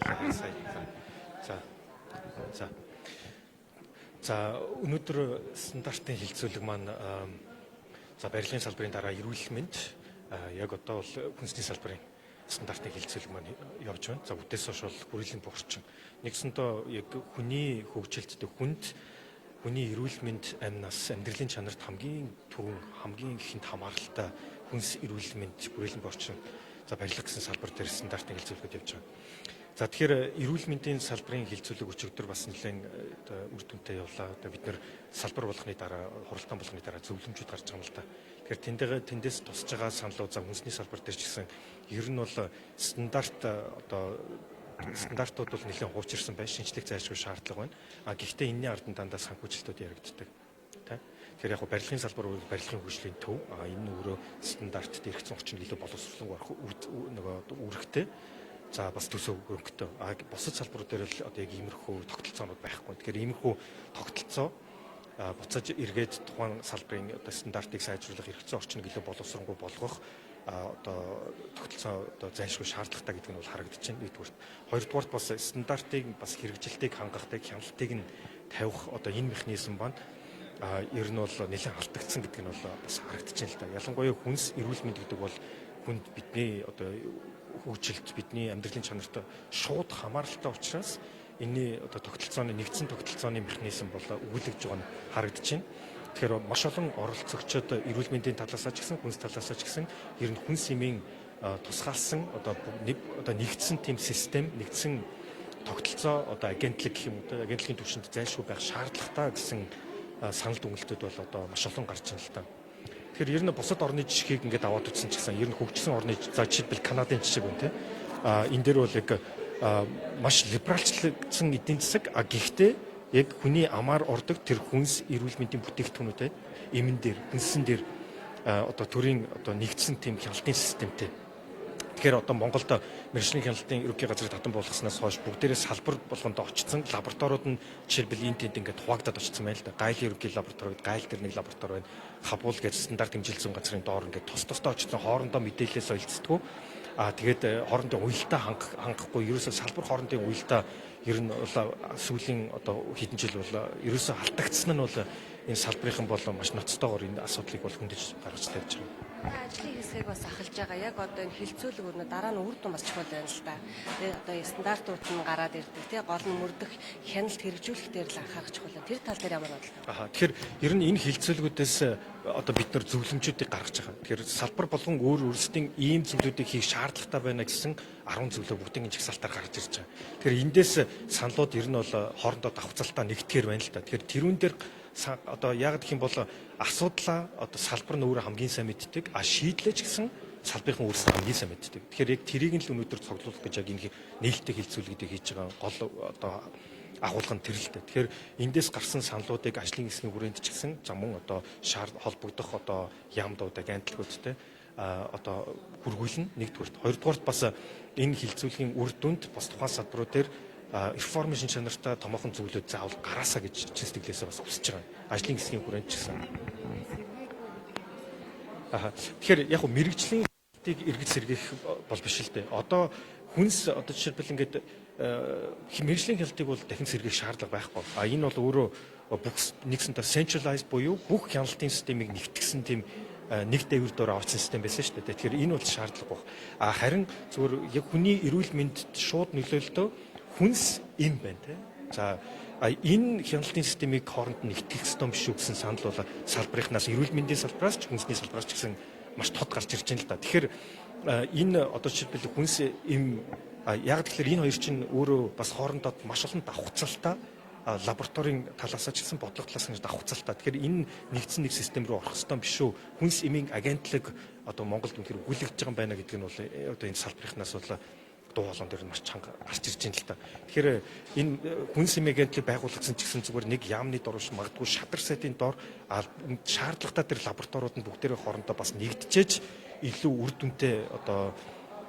Сая. За. За. За, өнөөдөр стандартын хэлцүүлэг маань, за, барилгын салбарын дараа эрүүл мэнд, яг одоо бол хүнсний салбарын стандартын хэлцүүлэг маань явж байна. За, үдээс хойш бол хүрээлэн бух орчин. Нэгсэндээ яг хүний хөгжилт, хүнд, хүний эрүүл мэнд, амь нас, амьдралын чанарт хамгийн түрүүн, хамгийн ихэнд хамааралтай хүнс, эрүүл мэнд, хүрээлэн бух орчин, за, барилга гэсэн салбар дээр стандартын хэлцүүлгүүд явж байгаа. За, тэгэхээр эрүүл мэндийн салбарын хэлцүүлэг өчигдөр бас нэлээд одоо үр дүнтэй явлаа. Одоо бид нэр салбар болгоны дараа, хуралдаан болгоны дараа зөвлөмжүүд гарч байгаа юм л да. Тэгэхээр тэндээс тусаж байгаа саналууд, за, хүнсний салбар дээр ч гэсэн ер нь бол стандарт, одоо стандартууд бол нэлээд хуучирсан байна. Шинжлэх зайлшгүй шаардлага байна. А гэхдээ энэний ард нь дандаа санхүүжилтүүд яригддаг. Тэ? Тэгэхээр яг барилгын салбар бол барилгын хөгжлийн төв. А энэ нь өөрөө стандартт эргэцэн орчин илүү боловсруулан орох нөгөө үүрэгтэй. За, бас төсөв хөрөнгөтэй. А бусад салбарууд дээр л одоо яг иймэрхүү тогтолцоонууд байхгүй. Тэгэхээр иймэрхүү тогтолцоо буцааж эргээд тухайн салбарын одоо стандартыг сайжруулах, эргэцэн орчныг илүү боловсронгуй болгох одоо тогтолцоо одоо зайлшгүй шаардлагатай гэдэг нь бол харагдаж байна. Нэгдүгürt. Хоёрдугаарт бас стандартыг бас хэрэгжилтийг хангахдаг, хяналтыг нь тавих одоо энэ механизм маань ер нь бол нэлээд алдагдсан гэдэг нь бол бас харагдаж байна л да. Ялангуяа хүнс, эрүүл мэнд гэдэг бол хүнд, бидний одоо хөгжилт, бидний амьдралын чанарт шууд хамааралтай учраас энэний одоо тогтолцооны, нэгдсэн тогтолцооны механизм бол өгүүлэгдэж байгаа нь харагдаж байна. Тэгэхээр маш олон оролцогчид эрүүл мэндийн талаасаа ч гэсэн, хүнс талаасаа ч гэсэн ер нь хүнс эмийн тусгаалсан одоо нэгдсэн тийм систем, нэгдсэн тогтолцоо, одоо агентлаг гэх юм уу, агентлагийн түвшинд зайлшгүй байх шаардлагатай гэсэн санал дүгнэлтүүд бол одоо маш олон гарч байна л та. Тэгэхээр ер нь бусад орны жишгийг ингээд аваад үзсэн ч гэсэн ер нь хөгжсөн орны, за, жишээлбэл Канадын жишээ байна, те. А энэ дээр бол яг маш либералчлагдсан эдийн засаг, а гэхдээ яг хүний амаар ордог тэр хүнс, эрүүл мэндийн бүтээгдэхүүнүүдэд, эмэн дээр, хүнсэн дээр одоо төрийн одоо нэгдсэн тийм хяналтын системтэй. Тэгэхээр одоо Монголд мэргэжлийн хяналтын ерөнхий газрыг татан буулгаснаас хойш бүгдээрээ салбар болгонд очсон. Лабораториуд нь жишээлбэл энэ тэнд ингээд хуваагдаад очсон байна л да. Гайлын ерөнхий лаборатори, гайл дээр нэг лаборатори байна. Хабуул гэж стандарт хэмжилсэн газрын доор ингээд тус тусдаа очсон, хоорондоо мэдээлэлээ солилцдоггүй. Аа, тэгээд хоорондын уялдаа хангахгүй, ерөөсөө салбар хоорондын уялдаа ер нь бол сүүлийн одоо хэдэн жил бол ерөөсөө алдагдсан нь бол энэ салбарынхан бол маш ноцтойгоор энэ асуудлыг бол хөндөж гаргаж тавьж байгаа. Ажлын хэсгийг бас ахалж байгаа. Яг одоо энэ хэлцүүлэг өрнө дараа нь үр дүн бас чухал байна л да. Тэгээ одоо стандартууд нь гараад ирдэг, тий, гол нь мөрдөх, хяналт хэрэгжүүлэх дээр л анхаарах чухал байна. Тэр тал дээр ямар бодлоо? Аха, тэгэхээр ер нь энэ хэлцүүлгүүдээс одоо бид нар зөвлөмжүүдийг гаргаж байгаа. Тэгэхээр салбар болгон өөр өөрсдийн ийм зүйлүүдийг хийх шаардлагатай байна гэсэн 10 зөвлөгөө бүгдийн жагсаалтаар гарч ирж байгаа. Тэгэхээр эндээс саналууд ер нь бол хоорондоо давхцалтаа нэгтгэхэр байна л да. Тэгэхээр тэрүүн дээр одоо яг гэх юм бол асуудлаа одоо салбар нь өөрөө хамгийн сайн мэддэг. А шийдлээ ч гэсэн салбарын өөрсдөө хамгийн сайн мэддэг. Тэгэхээр яг тэрийг нь л өнөөдөр цуглуулах гэж яг энэ нээлттэй хэлцүүлгүүдийг хийж байгаа гол одоо агуулга нь тэр л дээ. Тэгэхээр эндээс гарсан саналуудыг ажлын хэсгийн хүрээнд ч гэсэн, за, мөн одоо шаар холбогдох одоо яамдууд, агентлагуудтай одоо хүргүүлнэ нэгдүгürt. Хоёрдугаарт бас энэ хэлцүүлгийн үр дүнд бас тухайн салбарууд дээр реформын чанартай томоохон зөвлөлүүд заавал гараасаа гэж чин сэтгэлээсээ бас хүсэж байгаа. Ажлын хэсгийн хүрээнд ч гэсэн. Аа, тэгэхээр яг мэргэжлийн эргэж сэргээх бол биш л дээ. Одоо хүнс, одоо жишээлбэл ингээд мэргэжлийн хяналтыг бол дахин сэргээх шаардлага байхгүй. А энэ бол өөрөө бүх нэгсэнтэй centralized буюу бүх хяналтын системийг нэгтгсэн тийм нэг дээвэр доор авсан систем байсан шүү дээ. Тэгэхээр энэ бол шаардлага баг. А харин зүгээр яг хүний эрүүл мэндэд шууд нөлөөлтөө хүнс эм байна, те. За, энэ хяналтын системийг хооронд нь нэгтгэх ёстой юм биш үү гэсэн санал бол салбарынхнаас, эрүүл мэндийн салбараас ч, хүнсний салбараас ч гэсэн маш тод гарч ирж байна л да. Тэгэхээр энэ одоо жишээлбэл хүнс эм, яг тэгэхээр энэ хоёр чинь өөрөө бас хоорондоо маш олон давхцалтай, лабораторийн талаасаа ч гэсэн, бодлого талаас нь давхцалтай. Тэгэхээр энэ нэгдсэн нэг систем рүү орох ёстой юм биш үү? Хүнс эмийн агентлаг одоо Монголд үнэхээр өгүүлэгдэж байгаа юм байна гэдэг нь бол одоо энэ салбарынхнаас бол дуу хоолойн дээр маш чанга гарч ирж байна л та. Тэгэхээр энэ хүнс эмийн агентлаг байгуулагдсан ч гэсэн зүгээр нэг яамны дор биш, магадгүй шадар сайтын дор шаардлагатай тэр лабораториуд нь бүгдээрээ хоорондоо бас нэгджээж илүү үр дүнтэй одоо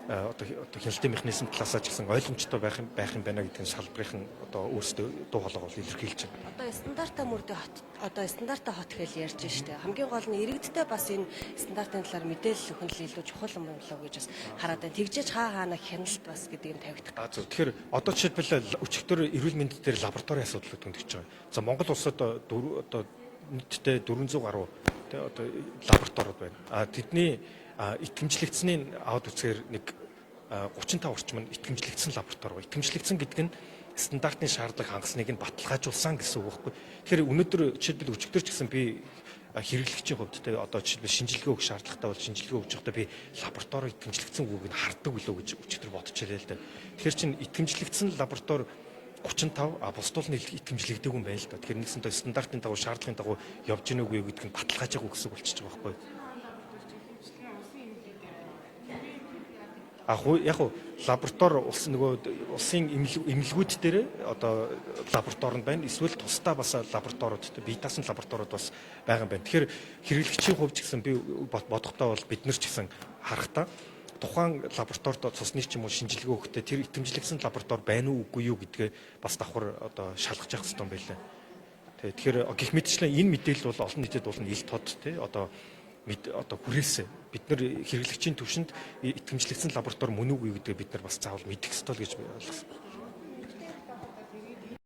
одоо хяналтын механизм талаасаа ч гэсэн ойлгомжтой байх юм байна гэдэг нь салбарын одоо өөрсдөө дуу хоолойгоо илэрхийлж байна. Одоо стандартаа мөрдөө хот, одоо стандартаа хот гэж ярьж штэ. Хамгийн гол нь иргэдтэй бас энэ стандартын талаар мэдээлэл өгөх нь илүү чухал юм болов гэж бас хараад байна. Тэгжээж хаа хаана хяналт бас гэдэг юм тавигдах. А зөв. Тэгэхээр одоо жишээлбэл өчигдөр эрүүл мэнд дээр лаборатори асуудлыг төндөж байгаа. За, Монгол улсад одоо нийтдээ 400 гаруй тэ одоо лабораториуд байна. А тэдний итгэмжлэгдсэний аваад үзэхээр нэг 35 орчим нь итгэмжлэгдсэн лаборатори. Итгэмжлэгдсэн гэдэг нь стандартын шаардлага хангасныг нь баталгаажуулсан гэсэн үг байхгүй. Тэгэхээр өнөөдөр жишээлбэл өчигдөр ч гэсэн би хэрэглэгчийн хувьд те одоо жишээлбэл шинжилгээ өгөх шаардлагатай бол шинжилгээ өгч байхдаа би лаборатори итгэмжлэгдсэн үгийг нь хардаг үлээ гэж өчигдөр бодчихлээ л дээ. Тэгэхээр чин итгэмжлэгдсэн лаборатори 35, а бусдуул нь итгэмжлэгдээгүй юм байна л да. Тэгэхээр нэгсэнтэй стандартын дагуу, шаардлагын дагуу явж гинэ үгүй юу гэдг нь баталгаажаагүй гэсэн үг болчихж байгаа байхгүй. А яг хуу лаборатори улс нөгөө улсын эмнэлгүүд дээр одоо лаборатори нь байна. Эсвэл тусдаа бас лабораториуд, бие даасан лабораториуд бас байгаа юм байна. Тэгэхээр хэрэглэгчийн хувьд ч гэсэн би бодохдоо бол бид нар ч гэсэн харахтаа тухайн лабораторид цусны ч юм уу шинжилгээ өгөхдөө тэр итгэмжлэгдсэн лаборатори байна уу, үгүй юу гэдгээ бас давхар одоо шалгаж явах хэрэгтэй юм байлаа. Тэгэхээр гэх мэтчлэн энэ мэдээлэл бол олон нийтэд бол ил тод тий одоо одоо хүрээсээ бид нар хэрэглэгчийн түвшинд итгэмжлэгдсэн лаборатори мөн үгүй гэдгээ бид нар бас заавал мэдэх ёстой л гэж би ойлгосон.